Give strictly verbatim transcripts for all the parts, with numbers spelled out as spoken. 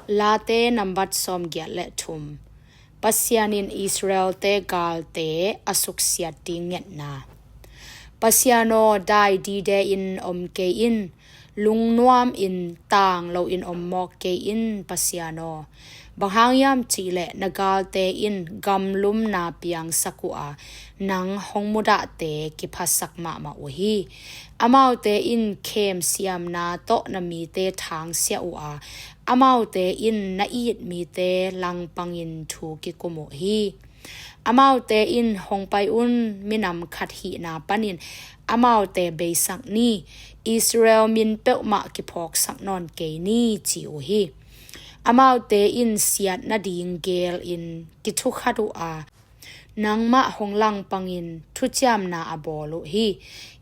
Late nambat sawmgiat le thum. Pasian in Israel-te galte a suksiat ding ngetna. Pasian aw, dai dide-in om kei in, lungnuam in tang loin om mawk kei in, Pasian aw. Bang hang hiam cihleh na galte in gamlumna piangsak uh a, nang hong mudahte kiphasak mahmah uh hi. Amaute in khem siamna tawh na mite thangsiah uh a, amaute in na it mite langpangin thu kikum uh hi. Amaute in, "Hong pai un, minam khat hihna panin amaute beisak ni, Israel min peuhmah kiphawksak nawn kei ni," ci uh hi. Amaute in siat nading gelin kithukhat uh a, nangmah hong langpangin thuciamna a bawl uh hi.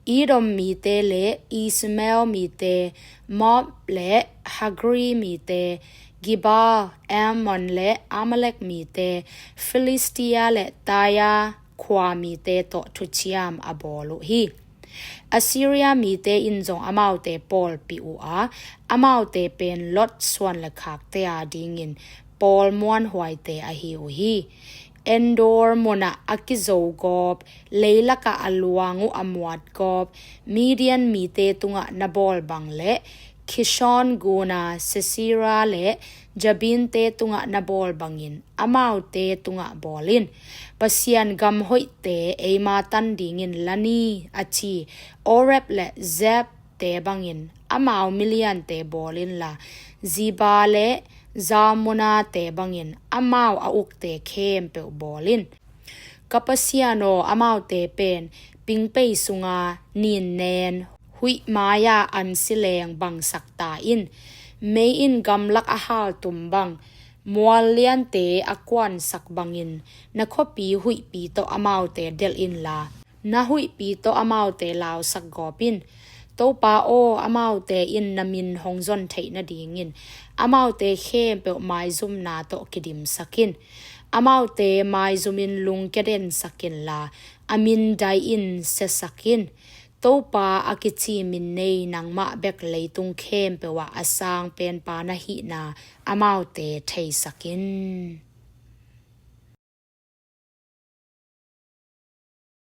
Edom mite le Ishmael mite, Moab le Hagri mite, Gebal, Ammon le Amalek mite, Filistia le Tyre khua mite tawh thuciam a bawl uh hi. Assyria mite in zong amaute pawlpih uh a, amaute pen Lot suan le khakte a dingin pawl muanhuaite ahi uh hi. Endor munah a kizogawp, leilakah a luang uh a muatgawp, Midian mite tungah na bawl bang le Kishon guna Sisera le Jabin-te tungah na bawl bangin amaute tungah bawl in. Pasian gam hoihte eima tan dingin la ni, a ci Oreb le Zeeb-te bangin amau miliante bawl inla, Zeba le Zalmunna-te bangin amau a ukte khempeuh bawl in. Ka Pasian aw, amaute pen pingpei sunga ninnen huih mai-a an sileng bangsak ta in. Mei in gamlak a haltum bang, mual liante a kuansak bangin na khuapi huihpi tawh amaute delh inla, na huihpi tawh amaute lausak gawp in. Topa aw, amaute in na min hong zon theih nadingin amaute khempeuh maizumna tawh kidimsak in. Amaute maizumin lungkia densak inla, a min dai-in siasak in. Topa a kici min nei nangmah bek leitung khempeuh ah a sangpenpa na hihna amaute theisak in.